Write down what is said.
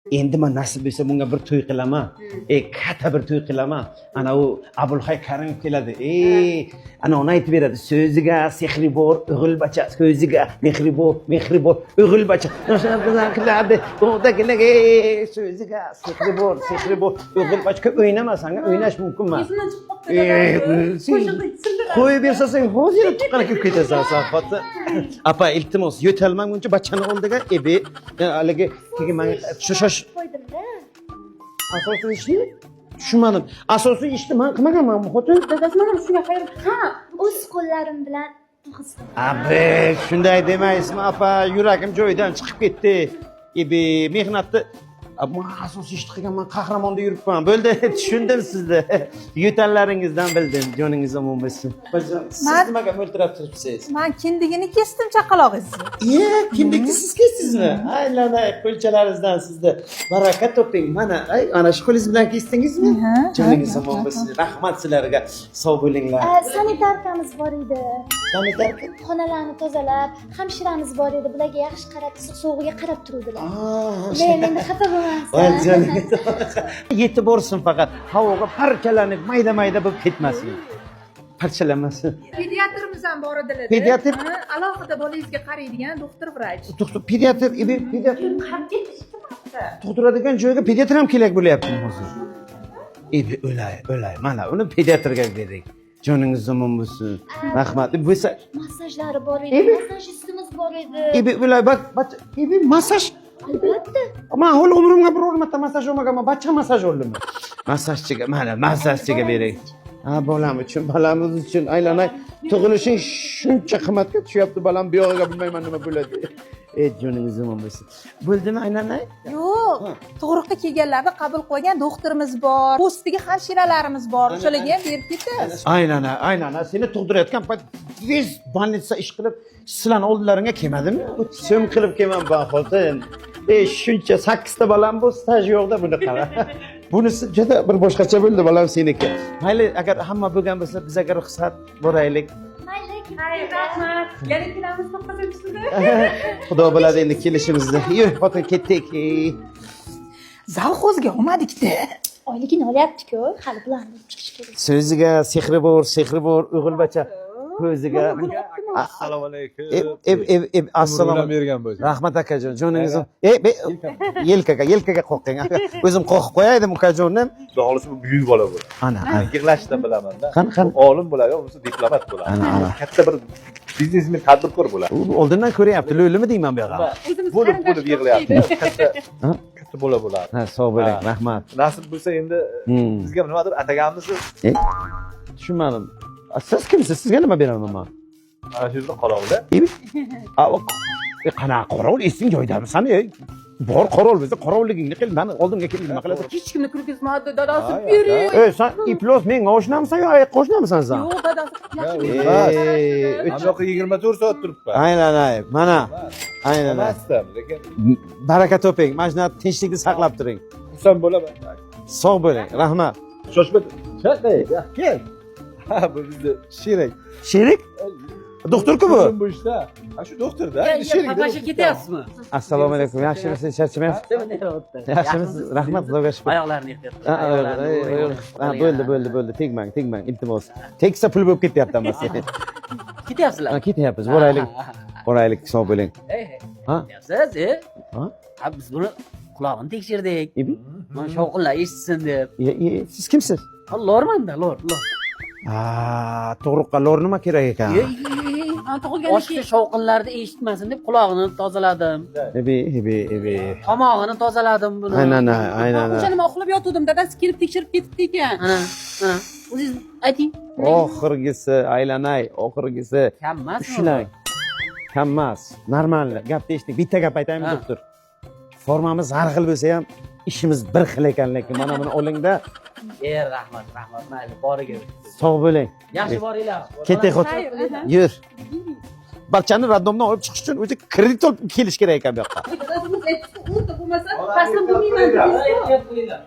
Endi man nasib bo'lsa bunga bir to'y qilaman. Katta bir to'y qilaman. Ana u Abulhay Karimov keladi. Ana uni aytib beradi. So'ziga sehri bor, o'g'il bacha, ko'ziga mehri bor, mehri bor, o'g'il bacha. Qiladi. So'ziga sehri bor, sehri bor, o'g'il bacha. Ko'p o'ynamasan, o'ynash mumkin emas. Esimdan chiqib qolibdi. Qo'shiqni tushundim. Qo'yib bersa sen hozir tuqqana kirib ketasan san xotin. Apa, iltimos, yo'talmaguncha bachani oldiga ebi haligi keyin manga shosh Qo'ydimda. Asosiy ishni tushunmadim. Asosiy ishni man qilmaganman, xotin. Dadasi, mana shunga xayr. Ha, O'z qo'llarim bilan to'g'izdim. Abe, shunday demaysizmi, apa, yuragim joyidan chiqib ketdi. Ebi, mehnatni man asosiy ishni qilganman, qahramonda yuribman. Bo'ldi, tushundim sizni. Yo'tallaringizdan bildim. Joningiz omon bo'lsin. Siz nimaga mo'ltirab turibsiz? Man kindigini kesdim chaqalog'ingizni. Iye, kimniki, siz kesdingizmi? Aylanay, qo'lchalaringizdan sizni baraka toping. Mana, ay, ana shu qo'lingiz bilan kesdingizmi? Ha, Joningiz omon bo'lsin. Rahmat sizlarga. Sog' bo'linglar. Sanitarkamiz bor edi. Sanitarka? Xonalarni tozalab, hamshiramiz bor edi. Bularga yaxshi qarab, sog'ig'iga qarab turuvdilar. Aa, Men endi xafa Voy, bo'lmasdan. joningiz yetib borsin faqat. Havoga parchalanib, mayda-mayda bo'lib ketmasin. Parchalanmasin. Pediatrimiz ham bor edilar. Pediatr? Ha, alohida bolangizga qaraydigan doktor vrach. To'xta, pediatr, ebi, pediatr Qarab ketdi ikki marta. tug'diradigan joyga pediatr ham kerak bo'lyapti hozir. Ebi, o'lay, o'lay. Mana uni pediatrga bering. Joningiz omon bo'lsin. Rahmat. Bo'lsa, Massajlari bor edi, Ebi. massajistimiz bor edi. Ebi, o'lay, bak, bak, ebi, massaj. Albatta. Man hali umrimga biror marta massaj olmaganman. Bacha massaj oldim. Massajchiga, mana massajchiga bering. Ha, bolam uchun, bolamiz uchun aylanay. Tug'ilishing shuncha qimmatga tushyapti, bolam bu yog'iga bilmayman nima bo'ladi. Ey, joningiz omon bo'lsin. Bo'ldimi, aylanay? Yo'q, tug'ruqqa kelganlarni qabul qilgan doktorimiz bor, postiga hamshiralarimiz bor. O'shalarga ham berib ketasiz. Aylanay, aylanay, seni tug'dirayotgan payt tez больница ish qilib sizlarni oldilaringga kelmadimi? So'm qilib kelmanman, xotin. Ey, shuncha sakkizta bolam bu staj yo'qda buni qara. Bunisi juda bir boshqacha bo'ldi bolam seniki. Mayli, agar hamma bo'lgan bo'lsa, bizaga ruxsat, boraylik. Mayli, Xayr, rahmat. Yana kelamiz 9-sida. Xudo biladi endi kelishimizni. Yur, xotin, ketdik. Ey. Zavxozga olmadik-da. Oyligini olyapti-ku, hali bularni olib chiqish kerak. So'ziga sehri bor, sehri bor, o'g'il bacha. Ko'ziga. Assalomu alaykum. Eb, eb, eb, assalomu Assalomu bergan bo'lsin. Rahmat akajon, joningiz. Ey, yelkaga, yelkaga qoqing. O'zim qoqib qo'yaydim ukajonim. Xudo xohlasa bu buyuk bola bo'ladi. Ana, ana. Yig'lashdan bilaman-da. Qani, qani. Bu olim bo'ladi, bo'lmasa diplomat bo'ladi. Ana, ana. Katta bir biznesmen, tadbirkor bo'ladi. U oldindan ko'ryapti, lo'limi deyman bu yoqqa. Bo'lib bo'lib yig'layapti. Katta Ha? katta bola bo'ladi. Ha, sog' bo'ling, Ha. rahmat. Nasib bo'lsa endi bizga nimadir ataganmiz. Tushunmadim. Siz kimsiz? Sizga nima beraman man? Mana shu yerda qorovulda. Ey, a, qanaqa qorovul? Esing joyidamisan, ey? Bor qorovul bo'lsa, qorovulligingni qil, mani oldimga kelib nima qilasan? Hech kimni kirgizmadi, dadasi, Ha, bering. Ey, san iflos menga oshnamisan yo ayiqqa oshnamisan san? Yo'q, dadasi, yaxshi Emas. Ey, Mana bu yoqqa 24 soat turibman. Aynan, ay, mana. Aynan. Ay. Emasdim, lekin Baraka toping, mana shunaqa tinchlikni saqlab turing. xursand bo'laman. Sog' bo'ling, rahmat. Shoshma. Shoshma, kel. Ha, bu bizni sherik. Sherik? Doktor-ku bu. Bu ishda. Ha, shu doktorda. Endi sherik. Papasha ketyapsizmi? Assalomu alaykum. Yaxshimisiz? Charchamayapsiz? Yaxshimisiz? Rahmat, Xudoga shukur. Oyoqlarini ehtiyot Ha, qiling. ha, bo'ldi, bo'ldi, bo'ldi. Tegmang, tegmang, iltimos. Tegsa pul bo'lib ketyapti hammasi. Ketyapsizlar. Ha, ketyapmiz. Boraylik. Boraylik, sog' bo'ling. Ey, Ha? ketyapsiz, e? Ha? Ha, biz buni qulog'ini tekshirdik. Ebi? Mana shovqinlar eshitsin deb. E, siz kimsiz? Ha, lormanda, lor, lor. Ha, tug'ruqqa lor nima kerak ekan? Ey, Ha, tug'ilgandan Boshqa keyin shovqinlarni eshitmasin deb qulog'ini tozaladim. Ebi, ebi, ebi. Tomog'ini tozaladim buni. Aynan, aynan. O'shani man uxlab yotuvdim, dadasi kelib tekshirib ketibdi ekan. Ana, ana. O'zingiz ayting. Oxirgisi, aylanay, oxirgisi. Kam emasmi? Ushlang. Kam emas. Normal. Gapni eshitdik. Bitta gap aytaymi, Ha. doktor? Formamiz har xil bo'lsa ham ishimiz bir xil ekan, lekin mana buni olingda E, rahmat, rahmat. Mayli, boriga. sog' bo'ling. Yaxshi boringlar. Keting, xotin. Xayr, aha. Yur. Barchani роддом dan olib chiqish uchun o'zi kredit olib kelish kerak ekan bu yoqqa. Dadamiz aytdi, o'rta bo'lmasa taslim bo'lmayman dedingiz-ku. Ehtiyot bo'linglar.